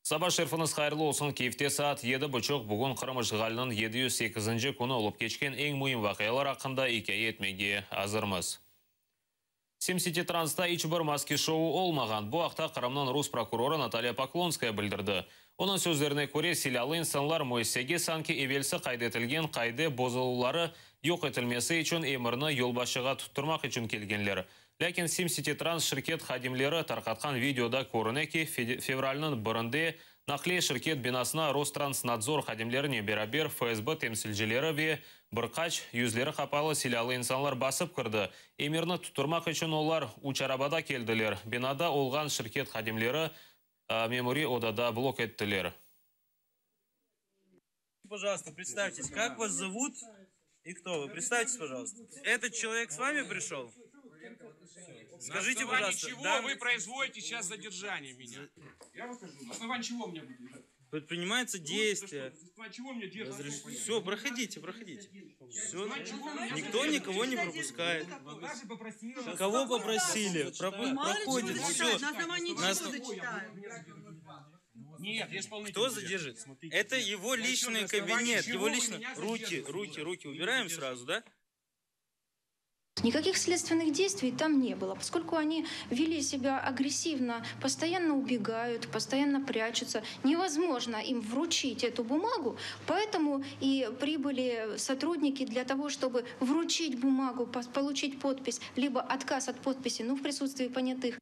Saba şerifiñiz hayırlı olsun. Kyivte saat 7.30 bugün Qırım işğaliniñ 708 künü olıp keçken eñ müim vaqialar aqqında ikâye etmege azırmız. SimSiti Transta iç bir maski şou olmağan. Bu aqta Qırımnıñ rus prokurorı Natalya Poklonskaya bildirdi. Onıñ sözlerine köre silâlı insanlar müessisege sanki evelsi qayd etilgen qaide bozuluvları yoq etilmesi içün emirni yolbaşçığa tuttırmaq içün kelgenler. Lâkin SimSiti Trans şirket hadimleri tarqatqan videoda körüne ki, fevralniñ birinde naqliye şirket binasına Rostransnadzor hadimlerinen beraber FSB temsilcileri ve bir qaç yüzleri qapalı silâlı insanlar basıp kirdi. Emirni tuttırmaq içün olar üç arabada keldiler. Binada olğan şirket hadimleri memuriy odada blok ettiler. Пожалуйста, представьтесь, как вас зовут и кто вы? Представьтесь, пожалуйста. Этот человек с вами пришел? Скажите, На основании пожалуйста. чего да, вы производите сейчас задержание меня? Я выхожу. На основании чего меня будете держать? Предпринимаются действия. На основании чего меня держат? Все, проходите, проходите. Все. Никто никого не пропускает. Даже попросили. Кого попросили? Проходит. Все. На основании Нас- чего зачитают? Нет, я исполнитель. Кто задержит? Это его личный на основании кабинет, чего его вы личный. меня Руки, задерживаете? руки, руки убираем сразу, да? Никаких следственных действий там не было, поскольку они вели себя агрессивно, постоянно убегают, постоянно прячутся. Невозможно им вручить эту бумагу, поэтому и прибыли сотрудники для того, чтобы вручить бумагу, получить подпись, либо отказ от подписи, ну, в присутствии понятых.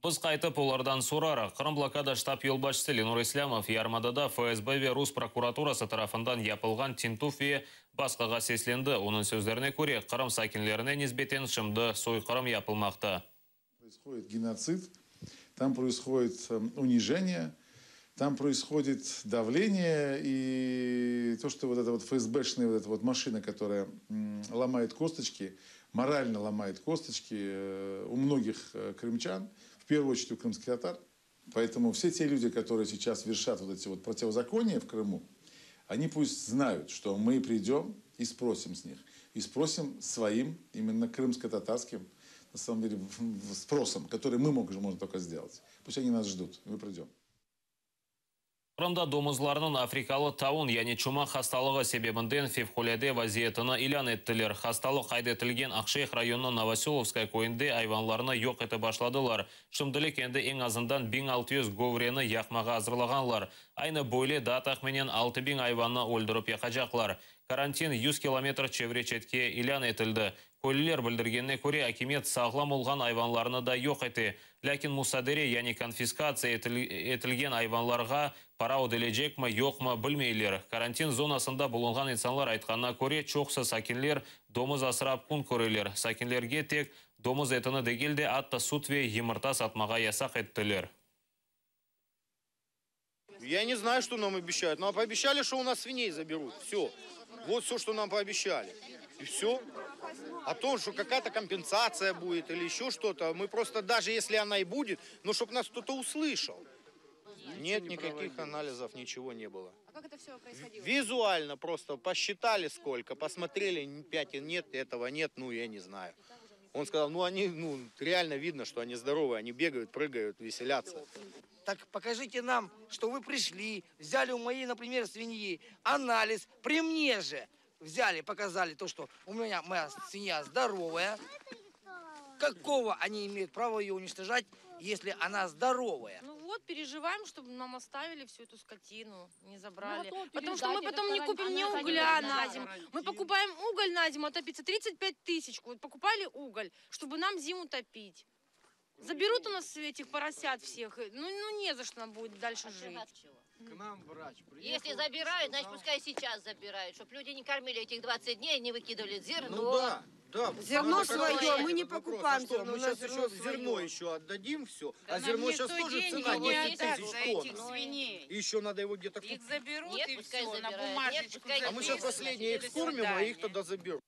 Biz qaytıp olardan sorarıq. Qırım blokada ştab yolbaşçısı Lenur İslâmov yarımadada FSB ve Rus prokuraturası tarafından yapılğan tintüv ve basqığa seslendi. Onıñ sözlerine köre, Qırım sakinlerine nisbeten şimdi soyqırım yapılmaqta. Происходит геноцид, там происходит унижение, там происходит давление, и то, что вот эта вот ФСБшная вот эта вот машина, которая ломает косточки, морально ломает косточки у многих крымчан, в первую очередь у крымских татар. Поэтому все те люди, которые сейчас вершат вот эти вот противозакония в Крыму, они пусть знают, что мы придем и спросим с них. И спросим своим, именно крымско-татарским, на самом деле, спросом, который мы можем только сделать. Пусть они нас ждут, мы придем. Qırımda domuzlarnıñ afrikalı taun, yani çuma hastalığı sebebinden fevqulâde vaziyetini ilân ettiler. Hastalıq qayd etilgen Aqşeyh rayonınıñ Novoselovskaya köyünde ayvanlarnı yoq etip başladılar. Şimdilik endi eñ azından 1600 gövreni yaqmağa azırlağanlar. Aynı böyle daa tahminen 6000 ayvannı öldürip yaqacaqlar. Karantin 100 kilometr çevre çetke ilân etildi. Köylüler bildirgenine köre akimiyet sağlam olğan ayvanlarnı da yoq ete. Lâkin musadere, yani konfiskatsiya etilgen ayvanlarğa para ödelecekmi, yoqmı bilmeyler. Karantin zonasında bulunğan insanlar aytqanına köre çoqusı sakinler domuz asrap kün köreler. Sakinlerge tek domuz etini degil de atta süt ve yımırta satmağa yasaq ettiler. Я не знаю, что нам обещают. Нам пообещали, что у нас свиней заберут. Все. Вот все, что нам пообещали. И все. О том, что какая-то компенсация будет или еще что-то, мы просто, даже если она и будет, но чтобы нас кто-то услышал. Нет никаких анализов, ничего не было. А как это все происходило? Визуально просто посчитали сколько, посмотрели, пятен нет, этого нет, ну я не знаю. Он сказал, ну они, ну реально видно, что они здоровые, они бегают, прыгают, веселятся. Так покажите нам, что вы пришли, взяли у моей, например, свиньи анализ, при мне же взяли, показали то, что у меня моя свинья здоровая. Какого они имеют право ее уничтожать, если она здоровая? Ну вот, переживаем, чтобы нам оставили всю эту скотину, не забрали. Ну, а то Потому что мы передать потом не этот купим ни карантин, угля она на не зиму. Мы покупаем уголь на зиму, топиться 35 тысяч. Вот покупали уголь, чтобы нам зиму топить. Заберут у нас этих поросят всех. Ну не за что нам будет дальше жить. К нам врач приехал. Если забирают, значит, пускай сейчас забирают, чтоб люди не кормили этих 20 дней, не выкидывали зерно. Ну да, да. Зерно Надо свое, понимать мы не этот вопрос. покупаем А что, зерно, мы у нас сейчас еще зерно зерно свое. еще отдадим все, Да а нам зерно никто сейчас тоже деньги цена не 10 отдаст тысяч за этих тонн. свиней. И еще надо его где-то Их купить. заберут Нет, и пускай все, на забирают. Нет, бумажечку пускай А мы сейчас запишут. последние их До скормим, а их свидания. тогда заберут.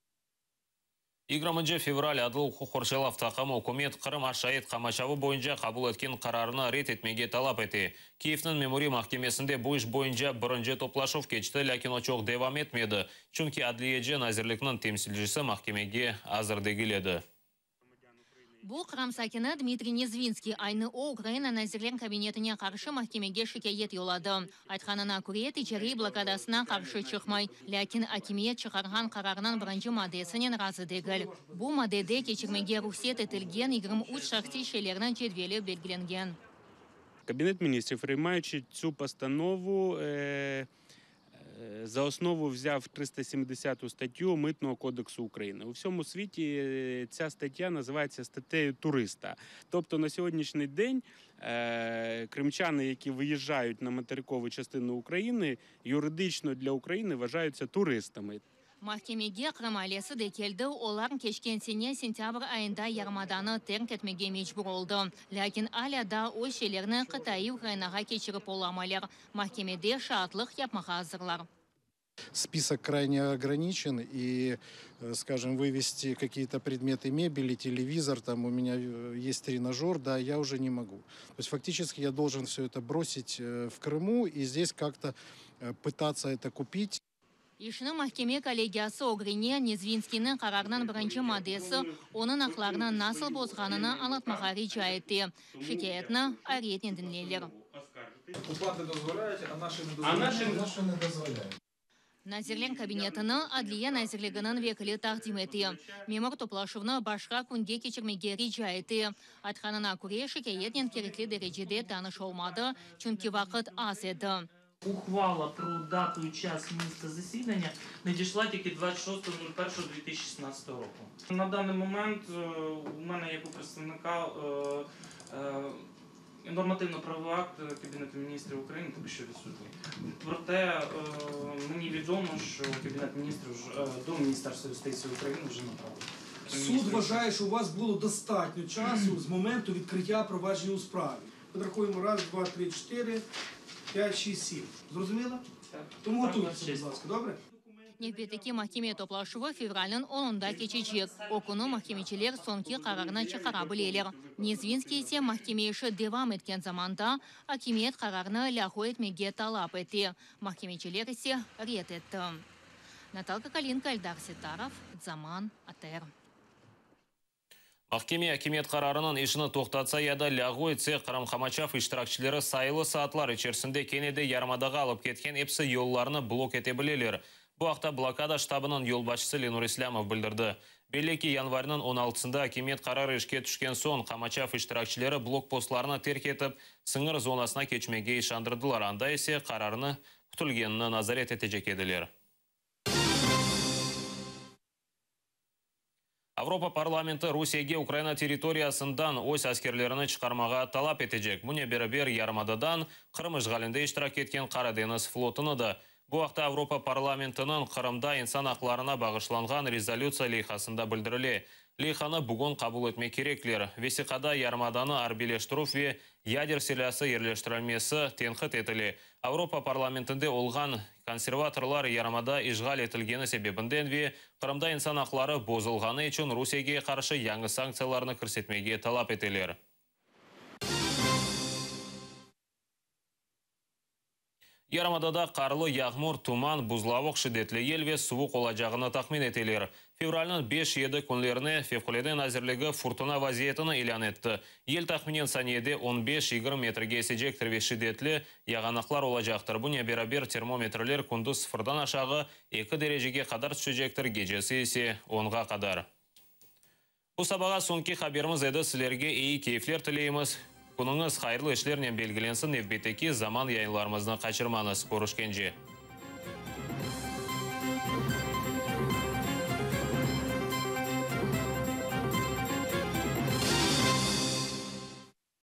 20 fevral Adil uquq qorçalav taqımı ükümet Qırım aşayt qamaçavı boyunca qabul etken qararını red etmege talap ete. Kiyevniñ memuriy mahkemesinde bu iş boyunca birinci toplaşuv keçti, lâkin o çoq devam etmedi. Çünki adliyeci nazirlikniñ temsilcisi mahkemege azır degil edi. Bu Qırım sakini Dmitriy Nezvinskiy. Aynı o, Ukraina Nazirler Kabinetine qarşı mahkemege şikâyet yolladı. Aytqanına köre, ticariy blokadasına qarşı çıqmay, lâkin akimiyet çıqarğan qararnıñ birinci maddesinen razı degil. Bu maddede keçirmege ruhset etilgen 23 şahsiy şeylerniñ cedveli belgilengen. Kabinet Ministrів, приймаючи цю постанову, за основу взяв 370 статтю Митного кодексу України. У всьому світі ця стаття називається статтею туриста. Тобто на сьогоднішній день кримчани, які виїжджають на материкову частину України, юридично для України вважаються туристами. Mahkemege Qırım ailesi de keldi, olar keçken sene sentâbr ayında yarımadanı terk etmege mecbur oldı. Lâkin alâ daa öz şeylerini qıtaiy Ukrainağa keçirip olamaylar. Mahkemede şaatlıq yapmağa azırlar. Список крайне ограничен, и, скажем, вывести какие-то предметы мебели, телевизор, там у меня есть тренажер, да, я уже не могу. То есть фактически я должен все это бросить в Крыму и здесь как-то пытаться это купить. İşni mahkeme kollegiyası ögrene, Nezvinskiyniñ qararınıñ birinci maddesi onıñ aqlarını nasıl bozğanını añlatmağa rica etti. Şikâyetni ayretnen diñleyler. Оккупанты дозволяют, а наши не дозволяют. Наши не дозволяют. Nazirler Kabinetini Adliye nazirliginiñ vekili taqdim etti. Memur toplaşuvnı başqa künge keçirmege rica etti. Aytqanına köre, şikâyetnen kerekli derecede tanış olmadı, çünki vaqıt az edi. Ухвала про дату і час місце засідання надійшла тільки 26.01.2016 року. На даний момент у мене як у представника нормативно-правовий акт Кабінету міністрів України поки що відсутній. Проте мені відомо, що Кабінет міністрів до Міністерства юстиції України вже направив. Суд вважає, що у вас було достатньо часу з моменту відкриття провадження у справі. Підрахуємо раз, два, три, чотири, п'ять, шість, сім. Зрозуміло? Так. Тому Так, готуйтеся, 26. будь ласка, добре? Nevbetteki mahkeme toplaşuvı fevralniñ onunda keçecek. O künü mahkemeciler soñki qararnı çıqara bileler. Nezvinskiy ise mahkeme işi devam etken zamanda akimiyet qararnı lâğu etmege talap ete. Mahkemeciler ise red etti. Natalka Kalinka, Eldar Settarov, Zaman, ATR. Mahkeme akimiyet qararınıñ işini toqtatsa ya da lâğu etse, Qırım qamaçav iştirakçileri sayılı saatlar içerisinde kene de yarımadağa alıp ketken episi yollarnı blok ete bileler. Bu aqta blokada ştabınıñ yolbaşçısı Lenur İslâmov bildirdi. Belli ki, yanvarniñ 16sında akimiyet qararı işke tüşken soñ qamaçav iştirakçileri blokpostlarnı terk etip, sıñır zonasına keçmege işandırdılar, anda ise qararnı kütülgenini nazaret etecek ediler. Avropa parlamenti Rusiyege Ukraina territoriyasından öz askerlerini çıqarmağa talap etecek. Bunen beraber yarımadadan Qırım işğalinde iştirak etken Qara deñiz flotunı da. Bu aqta Avropa parlamentiniñ Qırımda insan aqlarına bağışlanğan rezolütsiya leyhasında bildirile. Leyhanı bugün qabul etmek kerekler. Vesiqada yarımadanı arbiyleştirüv ve yader silâsı yerleştirilmesi tenqit etile. Avropa parlamentinde olğan konservatorlar yarımada işğal etilgeni sebebinden ve Qırımda insan aqları bozulğanı içün Rusiyege qarşı yañı sanktsiyalarnı kirsetmege talap eteler. Yarımadada qarlı yağmur, tuman, buzlavuq, şiddetli yel ve suvuq olacağını tahmin eteler. Fevralniñ beş-yedi künlerine Fevqulâde nazirligi furtuna vaziyetini ilân etti. Yel tahminen saniyede on beş-yigirmi metrge esecektir ve şiddetli yağanaqlar olacaqtır. Bunen beraber termometrler kündüz sıfırdan aşağı eki derecege qadar tüşecektir, gecesi ise onğa qadar. Bu sabağa soñki haberimiz edi. Sizlerge eyi keyfler tileymiz. Künüñiz hayırlı işlernen belgilensin, nevbetteki zaman yayınlarımıznı qaçırmañız. Körüşkence.